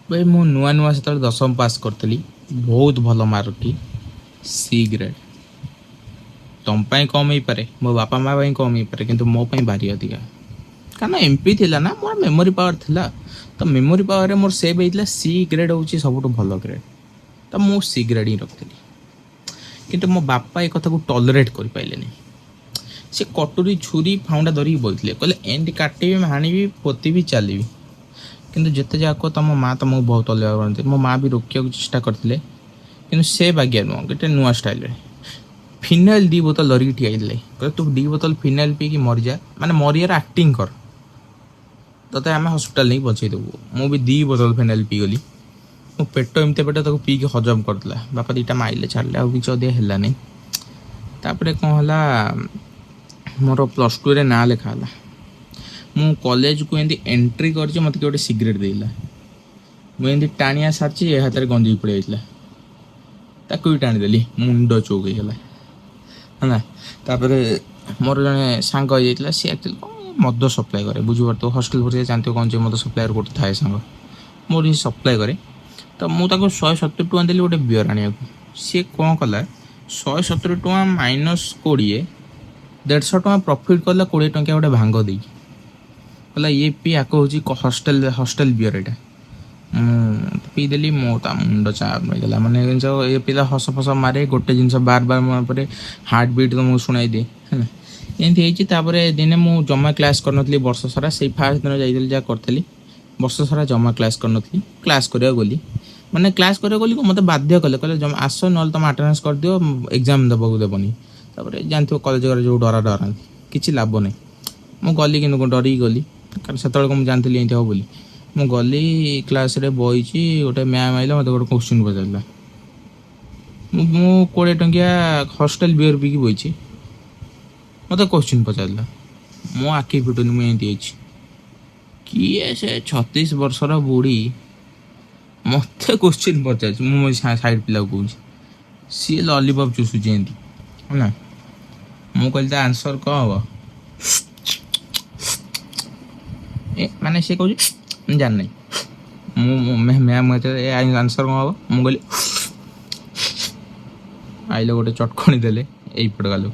ଭାଇ, ମୁଁ ନୂଆ ନୂଆ ସେତେବେଳେ ଦଶମ ପାସ୍ କରିଥିଲି, ବହୁତ ଭଲ ମାର୍କ ରଖି ସି ଗ୍ରେଡ଼୍। ତମ ପାଇଁ କମ୍ ହେଇପାରେ, ମୋ ବାପା ମା ପାଇଁ କମ୍ ହେଇପାରେ, କିନ୍ତୁ ମୋ ପାଇଁ ଭାରି ଅଧିକା। କାରଣ ଏମ୍ପି ଥିଲା ନା, ମୋର ମେମୋରି ପାୱାର ଥିଲା। ତ ମେମୋରି ପାୱାରରେ ମୋର ସେଭ୍ ହେଇଥିଲା, ସି ଗ୍ରେଡ଼୍ ହେଉଛି ସବୁଠୁ ଭଲ ଗ୍ରେଡ଼୍। ତ ମୁଁ ସି ଗ୍ରେଡ଼୍ ହିଁ ରଖିଥିଲି। କିନ୍ତୁ ମୋ ବାପା ଏ କଥାକୁ ଟଲରେଟ୍ କରିପାରିଲେନି। ସେ କଟୁରୀ, ଛୁରୀ, ଫାଉଣ୍ଡା ଧରିକି ବଇଥିଲେ। କହିଲେ, ଏମିତି କାଟିବି, ହାଣିବି, ପୋତିବି, ଚାଲିବି। କିନ୍ତୁ ଯେତେ ଯାହା କୁହ, ତମ ମା ତମକୁ ବହୁତ ଅଲଗା କରନ୍ତି। ମୋ ମା ବି ରୋକିବାକୁ ଚେଷ୍ଟା କରିଥିଲେ, କିନ୍ତୁ ସେ ବାଗିଆ ନୁହଁ, ଗୋଟେ ନୂଆ ଷ୍ଟାଇଲରେ ଫିନାଇଲ୍ 2 ବୋତଲ ଧରିକି ଠିଆ ହେଇଥିଲେ। କହିଲେ, ତୁ 2 ବୋତଲ ଫିନାଇଲ୍ ପିଇକି ମରିଯା, ମାନେ ମରିବାର ଆକ୍ଟିଂ କର, ତତେ ଆମେ ହସ୍ପିଟାଲ ନେଇକି ବଞ୍ଚେଇ ଦେବୁ। ମୁଁ ବି 2 ବୋତଲ ଫିନାଇଲ୍ ପିଇଗଲି। ମୋ ପେଟ ଏମିତି ପେଟ ତାକୁ ପିଇକି ହଜମ କରିଦେଲା। ବାପା 2ଟା ମାଇଲେ, ଛାଡ଼ିଲେ, ଆଉ କିଛି ଅଧିକା ହେଲାନି। ତାପରେ କ'ଣ ହେଲା, ମୋର +2ରେ ନାଁ ଲେଖା ହେଲା। ମୁଁ କଲେଜକୁ ଏମିତି ଏଣ୍ଟ୍ରି କରିଛି, ମୋତେ କିଏ ଗୋଟେ ସିଗାରେଟ୍ ଦେଇଲା। ମୁଁ ଏମିତି ଟାଣିଆ ସାରିଛି, ଏ ହାତରେ ଗଞ୍ଜେଇ ପଳେଇ ଯାଇଥିଲା, ତାକୁ ବି ଟାଣିଦେଲି, ମୁଣ୍ଡ ଚଉକ ହେଇଗଲା, ହେଲା। ତାପରେ ମୋର ଜଣେ ସାଙ୍ଗ ହେଇଯାଇଥିଲା। ସିଏ ଆକ୍ଚୁଆଲି କ'ଣ ମଦ ସପ୍ଲାଏ କରେ, ବୁଝିପାରୁଥିବ, ହଷ୍ଟେଲ ଫଷ୍ଟେଲ ଜାଣିଥିବ, ଗଞ୍ଜେଇ ମଦ ସପ୍ଲାୟର ଗୋଟେ ଥାଏ ସାଙ୍ଗ ମୋର, ସିଏ ସପ୍ଲାଏ କରେ। ତ ମୁଁ ତାକୁ 170 ଟଙ୍କା ଦେଲି ଗୋଟେ ବିୟର ଆଣିବାକୁ। ସିଏ କ'ଣ କଲା, 170 ଟଙ୍କା ମାଇନସ୍ 20, 150 ଟଙ୍କା ପ୍ରଫିଟ୍ କଲା 20 ଟଙ୍କିଆ ଗୋଟେ ଭାଙ୍ଗ ଦେଇକି। କହିଲା, ଇଏ ପିଇ, ଆକୁ ହେଉଛି ହଷ୍ଟେଲ ହଷ୍ଟେଲ ବିୟର ଏଇଟା। ମୁଁ ପିଇଦେଲି, ମୋ ତା ମୁଣ୍ଡ ଚାପ ହେଇଗଲା। ମାନେ ଜିନିଷ ଏ ପିଲା ହସ ଫସ ମାରେ, ଗୋଟେ ଜିନିଷ ବାର ବାର ମନେ ପରେ ହାର୍ଟ ବିଟ୍ ତମକୁ ଶୁଣାଇ ଦିଏ, ହେଲା। ଏମିତି ହେଇଛି। ତାପରେ ଦିନେ ମୁଁ ଜମା କ୍ଲାସ୍ କରିନଥିଲି ବର୍ଷ ସାରା। ସେଇ ଫାର୍ଷ୍ଟ ଦିନ ଯାଇଥିଲି, ଯାହା କରିଥିଲି। ବର୍ଷ ସାରା ଜମା କ୍ଲାସ୍ କରିନଥିଲି। କ୍ଲାସ୍ କରିବାକୁ ଗଲି, ମାନେ କ୍ଲାସ୍ କରିବାକୁ ଗଲି, ମୋତେ ବାଧ୍ୟ କଲେ। କହିଲେ, ଜମା ଆସ, ନହେଲେ ତମ ଆଟେଣ୍ଡାନ୍ସ କରିଦିଅ, ଏକ୍ଜାମ୍ ଦେବାକୁ ଦେବନି। ତାପରେ ଜାଣିଥିବ କଲେଜ ଘରେ ଯେଉଁ ଡରା ଡରାନ୍ତି, କିଛି ଲାଭ ନାହିଁ। ମୁଁ ଗଲି, କିନ୍ତୁ ଡରିକି ଗଲି, କାରଣ ସେତେବେଳକୁ ମୁଁ ଜାଣିଥିଲି ଏମିତି ହେବ ବୋଲି। ମୁଁ ଗଲି, କ୍ଲାସ୍ରେ ବଇଛି, ଗୋଟେ ମ୍ୟାମ୍ ଆଇଲା, ମୋତେ ଗୋଟେ କୋଶ୍ଚିନ୍ ପଚାରିଲା। ମୁଁ 20 ଟଙ୍କିଆ ହଷ୍ଟେଲ ବିୟର ପିଇକି ବଇଛି, ମୋତେ କୋଶ୍ଚିନ୍ ପଚାରିଲା। ମୋ ଆଖି ଫିଟୁନି, ମୁଁ ଏମିତି ହେଇଛି। କିଏ ସେ 36 ବର୍ଷର ବୁଢ଼ୀ ମୋତେ କୋଶ୍ଚିନ୍ ପଚାରୁଛି? ମୁଁ ମୋ ସାଇଡ଼୍ ପିଲାକୁ କହୁଛି, ସିଏ ଲଲିପପ୍ ଚୁଷୁଛି ଏମିତି, ହେଲା। ମୁଁ କହିଲି, ତା ଆନ୍ସର୍ କ'ଣ ହେବ? ଏ ମାନେ ସିଏ କହୁଛି, ମୁଁ ଜାଣିନାହିଁ। ମୁଁ ମ୍ୟାମ୍, ଏ ଆନ୍ସର୍ କ'ଣ ହେବ? ମୁଁ କହିଲି, ଆଇଲେ ଗୋଟେ ଚଟକଣି ଦେଲେ ଏଇପଟ ଗାଲୁ,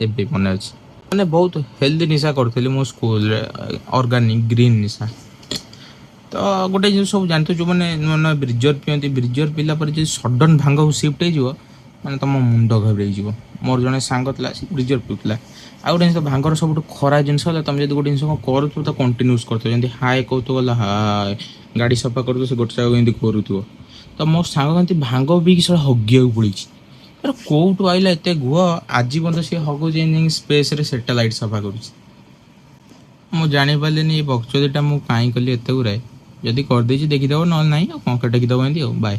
ଏବେ ମନେ ଅଛି। ମାନେ ବହୁତ ହେଲ୍ଦି ନିଶା କରୁଥିଲି ମୁଁ ସ୍କୁଲରେ, ଅର୍ଗାନିକ୍ ଗ୍ରୀନ୍ ନିଶା। ତ ଗୋଟେ ଜିନିଷ ସବୁ ଜାଣିଥିବ, ଯେଉଁମାନେ ନୂଆ ନୂଆ ବ୍ରିଜର ପିଅନ୍ତି, ବ୍ରିଜର ପିଇଲା ପରେ ଯଦି ସଡ଼ନ୍ ଭାଙ୍ଗକୁ ସିଫ୍ଟ ହେଇଯିବ, ମାନେ ତୁମ ମୁଣ୍ଡ ଘାବରେଇଯିବ। ମୋର ଜଣେ ସାଙ୍ଗ ଥିଲା, ସେ ବ୍ରିଜର ପିଉଥିଲା। ଆଉ ଗୋଟେ ଜିନିଷ, ଭାଙ୍ଗର ସବୁଠୁ ଖରାପ ଜିନିଷ ହେଲା, ତୁମେ ଯଦି ଗୋଟେ ଜିନିଷ କ'ଣ କରୁଥିବ, ତ କଣ୍ଟିନ୍ୟୁସ୍ କରୁଥିବ। ଯେମିତି ହାଏ କହୁଥିବ, ଗଲା ହାଏ, ଗାଡ଼ି ସଫା କରୁଥିବ, ସେ ଗୋଟେ ଜାଗାକୁ ଏମିତି କରୁଥିବ। ତ ମୋ ସାଙ୍ଗ ଏମିତି ଭାଙ୍ଗ ପିଇକି ସେଟା ହଗିବାକୁ ପଳେଇଛି। ତାର କୋଉଠୁ ଆଇଲା ଏତେ ଘୁଅ? ଆଜି ପର୍ଯ୍ୟନ୍ତ ସିଏ ହଗୁଛି, ଯାଇକି ସ୍ପେସ୍ରେ ସ୍ୟାଟେଲାଇଟ୍ ସଫା କରୁଛି। ମୁଁ ଜାଣିପାରିଲିନି ଏ ବକଚୋଦିଟା ମୁଁ କାହିଁ କଲି ଏତେ ଗୁଡ଼ାଏ। ଯଦି କରିଦେଇଛି ଦେଖିଦେବ, ନହେଲେ ନାହିଁ, ଆଉ କ'ଣ, ଟେକିଦେବ ଏମିତି ଆଉ। ବାଏ।